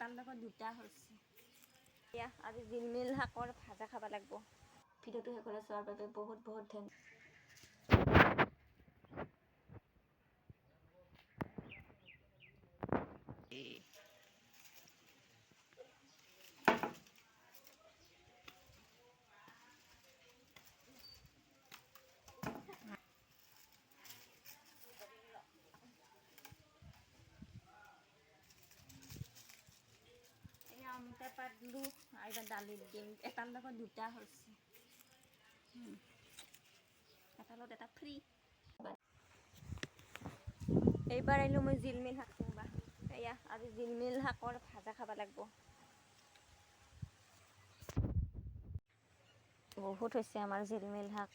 এটাৰ লগত দুটা হৈছে। এতিয়া আজি জিলমিল শাকৰ ভাজা খাব লাগিব। ভিডিঅ'টো শেষলৈ চোৱাৰ বাবে বহুত বহুত ধন্যবাদ। এয়া অমিতা পাত দিলোঁ, এইবাৰ দালিত দিম। এটাৰ লগত দুটা হৈছে, এটাৰ লগত এটা ফ্ৰী। এইবাৰ আহিলোঁ মই জিলমিল শাক ছিঙবা। এয়া আজি জিলমিল শাকৰ ভাজা খাব লাগিব। বহুত হৈছে আমাৰ জিলমিল শাক।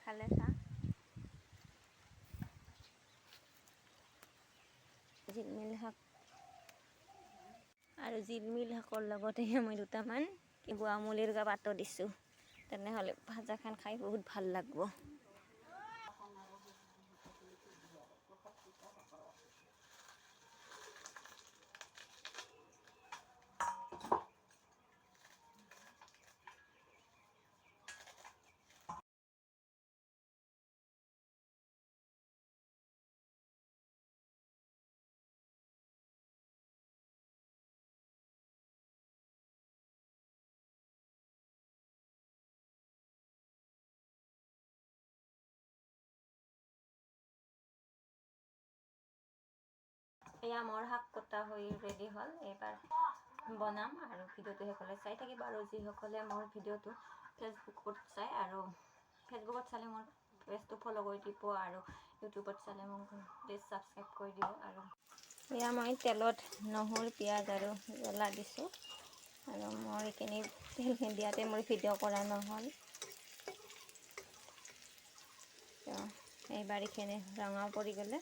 খালে চা জিলমিল শাক। আৰু জিলমিল শাকৰ লগতে মই দুটামান গুৱামুলিৰ পাতো দিছোঁ, তেনেহ'লে ভাজাখন খাই বহুত ভাল লাগব। এয়া মোৰ শাক কটা হৈ ৰেডি হ'ল, এইবাৰ বনাম। আৰু ভিডিঅ'টো শেষলৈ চাই থাকিব। আৰু যিসকলে মোৰ ভিডিঅ'টো ফেচবুকত চাই, আৰু ফেচবুকত চালে মোৰ পেজটো ফ'ল' কৰি দিব, আৰু ইউটিউবত চালে মোক প্লিজ ছাবস্ক্ৰাইব কৰি দিব। আৰু এয়া মই তেলত নহৰু, পিঁয়াজ আৰু জ্বলা দিছোঁ। আৰু মোৰ এইখিনি তেলখিনি দিয়াতে মোৰ ভিডিঅ' কৰা নহ'ল। তো এইবাৰ এইখিনি ৰঙা পৰি গ'লে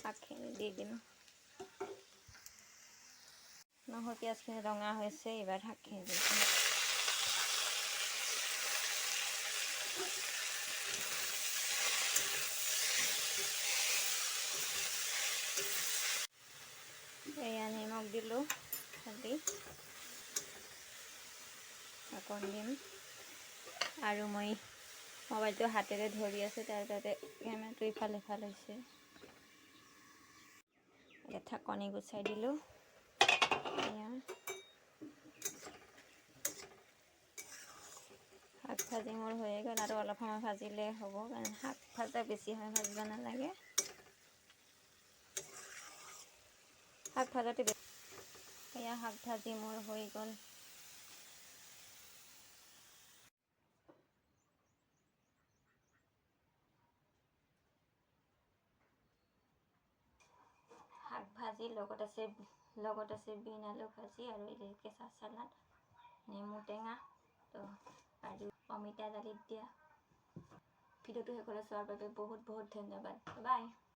শাকখিনি দি দিম। নহৰু পিঁয়াজখিনি ৰঙা হৈছে, এইবাৰ শাকখিনি দি দিম। এয়া নিমখ দিলোঁ, হালধি অকণ দিম। আৰু মই মোবাইলটো হাতেৰে ধৰি আছোঁ, তাৰ তাতে কেমেৰাটো ইফাল সিফাল হৈছে। এতিয়া ঢাকনি গুচাই দিলোঁ। এয়া শাক ভাজি মোৰ হৈয়ে গ'ল। আৰু অলপ সময় ভাজিলে হ'ব, কাৰণ শাক ভাজা বেছি সময় ভাজিব নালাগে। শাক ভাজাটো, এয়া শাক ভাজি মোৰ হৈ গ'ল। শাক ভাজি লগত আছে বিন আলু ভাজি আৰু এই কেঁচা চালাড, নেমু টেঙা, তো আৰু অমিতা দালিত দিয়া। ভিডিঅ'টো শেষলৈ চোৱাৰ বাবে বহুত বহুত ধন্যবাদ। বাই।